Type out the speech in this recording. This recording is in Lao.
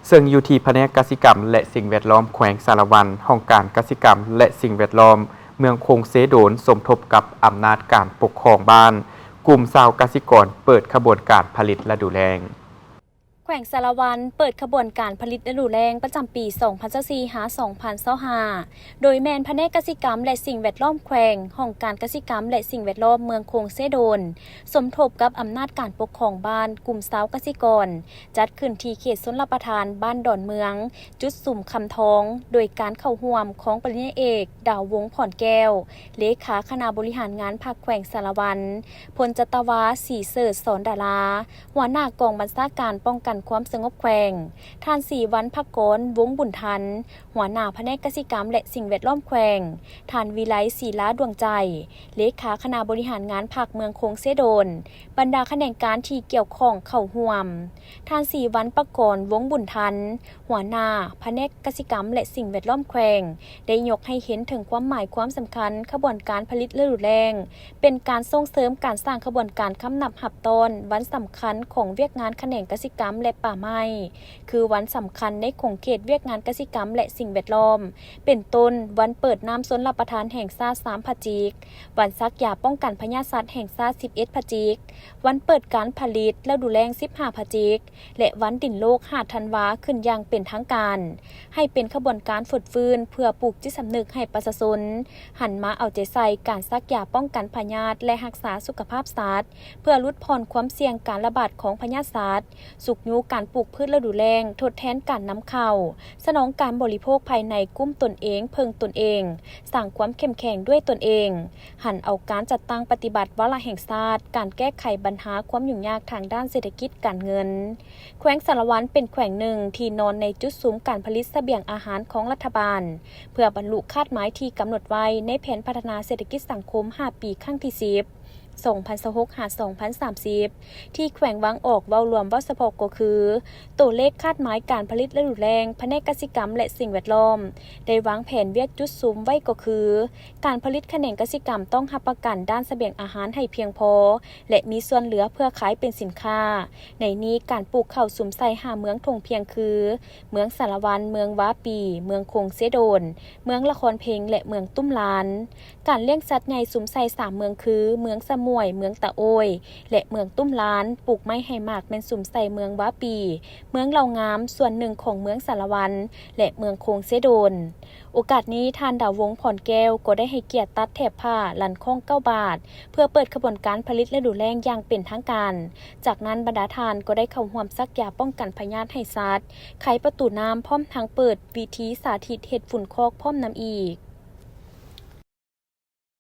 ເຊິ່ງຢູ່ທີ່ພະແນກກະສິກຳ ແລະ ສິ່ງແວດລ້ອມແຂວງສາລະວັນ, ຫ້ອງການກະສິກຳ ແລະ ສິ່ງແວດລ້ອມເມືອງຄົງເຊໂດນ ສົມທົບກັບອຳນາດການປົກຄອງບ້ານ, ກຸ່ມຊາວກະສິກອນເປີດຂະບວນການຜະລິດລະດູແລ້ງ. ແຂວງສາລະວັນເປີດຂະບວນການຜະລິດລະດູແລ້ງປະຈຳປີສອງພັນຊາວສີ່ຫາສອງພັນຊາວຫ້າ ໂດຍແມ່ນພະແນກກະສິກຳ ແລະ ສິ່ງແວດລ້ອມແຂວງ, ຫ້ອງການກະສິກຳ ແລະ ສິ່ງແວດລ້ອມເມືອງຄົງເຊໂດນ ສົມທົບກັບອຳນາດການປົກຄອງບ້ານ, ກຸ່ມຊາວກະສິກອນ ຈັດຂຶ້ນທີ່ເຂດຊົນລະປະທານບ້ານດອນເມືອງ, ຈຸດສຸມຄຳທອງ ໂດຍການເຂົ້າຮ່ວມຂອງປະລິນຍາເອກ ດາວວົງ ພອນແກ້ວ ເລຂາຄະນະບໍລິຫານງານພັກແຂວງສາລະວັນ, ພົນຈັດຕະວາ ສີເສີດ ສອນດາລາ ຫົວໜ້າກອງບັນຊາການປ້ອງກັນຄວາມສະຫງົບແຂວງ, ທ່ານ ສີວັນ ພະກອນ ວົງບຸນທັນ ຫົວໜ້າພະແນກກະສິກຳ ແລະ ສິ່ງແວດລ້ອມແຂວງ, ທ່ານ ວິໄລ ສີລາດວງໃຈ ເລຂາຄະນະບໍລິຫານງານພັກເມືອງຄົງເຊໂດນ, ບັນດາຂະແໜງການທີ່ກ່ຽວຂ້ອງເຂົ້າຮ່ວມ. ທ່ານ ສີວັນ ປະກອນ ວົງບຸນທັນ ຫົວໜ້າພະແນກກະສິກຳ ແລະ ສິ່ງແວດລ້ອມແຂວງ ໄດ້ຍົກໃຫ້ເຫັນເຖິງຄວາມໝາຍຄວາມສຳຄັນຂະບວນການຜະລິດລະດູແລ້ງ ເປັນການສົ່ງເສີມການສ້າງຂະບວນການຄຳນັບຮັບຕ້ອນວັນສຳຄັນຂອງວຽກງານຂະແໜງກະສິກຳ ແລະ ປ່າໄມ້ ຄືວັນສຳຄັນໃນຂົງເຂດວຽກງານກະສິກຳ ແລະ ສິ່ງແວດລ້ອມ ເປັນຕົ້ນ ວັນເປີດນ້ຳຊົນລະປະທານແຫ່ງຊາດສາມພະຈິກ, ວັນສັກຢາປ້ອງກັນພະຍາດສັດແຫ່ງຊາດສິບເອັດພະຈິກ, ວັນເປີດການຜະລິດລະດູແລ້ງສິບຫ້າພະຈິກ ແລະ ວັນດິນໂລກຫ້າທັນວາ ຂຶ້ນຢ່າງເປັນທາງການ, ໃຫ້ເປັນຂະບວນການຟົດຟື້ນເພື່ອປູກຈິດສຳນຶກໃຫ້ປະຊາຊົນຫັນມາເອົາໃຈໃສ່ການສັກຢາປ້ອງກັນພະຍາດ ແລະ ຮັກສາສຸຂະພາບສັດ ເພື່ອຫຼຸດຜ່ອນຄວາມສ່ຽງການລະບາດຂອງພະຍາດສັດ, ຊຸກຍູ້ການປູກພືດລະດູແລ້ງທົດແທນການນຳເຂົ້າ, ສະໜອງການບໍລິໂພກພາຍໃນກຸ້ມຕົນເອງ, ເພິ່ງຕົນເອງ, ສ້າງຄວາມເຂັ້ມແຂງດ້ວຍຕົນເອງ, ຫັນເອົາການຈັດຕັ້ງປະຕິບັດວາລະແຫ່ງຊາດ, ການແກ້ໄຂບັນຫາຄວາມຫຍຸ້ງຍາກທາງດ້ານເສດຖະກິດການເງິນ. ແຂວງສາລະວັນເປັນແຂວງໜຶ່ງທີ່ນອນໃນຈຸດສຸມການຜະລິດສະບຽງອາຫານຂອງລັດຖະບານ ເພື່ອບັນລຸຄາດໝາຍທີ່ກຳນົດໄວ້ໃນແຜນພັດທະນາເສດຖະກິດສັງຄົມຫ້າປີຄັ້ງທີສິບ ສອງພັນຊາວຫົກ ຫາ ສອງພັນສາມສິບ ທີ່ແຂວງວາງອອກເວົ້າລວມເວົ້າສະເພາະກໍຄື ໂຕເລກຄາດໝາຍການຜະລິດລະດູແລ້ງ, ພະແນກກະສິກຳ ແລະ ສິ່ງແວດລ້ອມ ໄດ້ວາງແຜນວຽກຈຸດສຸມໄວ້ກໍຄື ການຜະລິດຂະແໜງກະສິກຳຕ້ອງຮັບປະກັນດ້ານສະບຽງອາຫານໃຫ້ພຽງພໍ ແລະ ມີສ່ວນເຫຼືອເພື່ອຂາຍເປັນສິນຄ້າ. ໃນນີ້ການປູກເຂົ້າສຸມໃສ່ຫ້າເມືອງທົ່ງພຽງຄື ເມືອງສາລະວັນ, ເມືອງວາປີ, ເມືອງຄົງເຊໂດນ, ເມືອງລະຄອນເພັງ ແລະ ເມືອງຕຸ້ມລານ. ການລ້ຽງສັດໃຫຍ່ສຸມໃສ່ສາມເມືອງຄື ເມືອງສະໝວຍ, ເມືອງຕະໂອ້ຍ ແລະ ເມືອງຕຸ້ມລານ, ປູກໄມ້ໃຫ້ໝາກແມ່ນສຸມໃສ່ເມືອງວາປີ, ເມືອງເຫຼົ່າງາມ, ສ່ວນໜຶ່ງຂອງເມືອງສາລະວັນ ແລະ ເມືອງຄົງເຊໂດນ. ໂອກາດນີ້ ທ່ານ ດາວວົງ ພອນແກ້ວ ກໍໄດ້ໃຫ້ກຽດຕັດແຖບຜ້າລັນຄ້ອງເກົ້າບາດ ເພື່ອເປີດຂະບວນການຜະລິດລະດູແລ້ງຢ່າງເປັນທາງການ. ຈາກນັ້ນ ບັນດາທ່ານກໍໄດ້ເຂົ້າຮ່ວມສັກຢາປ້ອງກັນພະຍາດໃຫ້ສັດ, ໄຂປະຕູນ້ຳ ພ້ອມທັງເປີດວິທີສາທິດເຮັດຝຸ່ນຄອກພ້ອມນຳອີກ.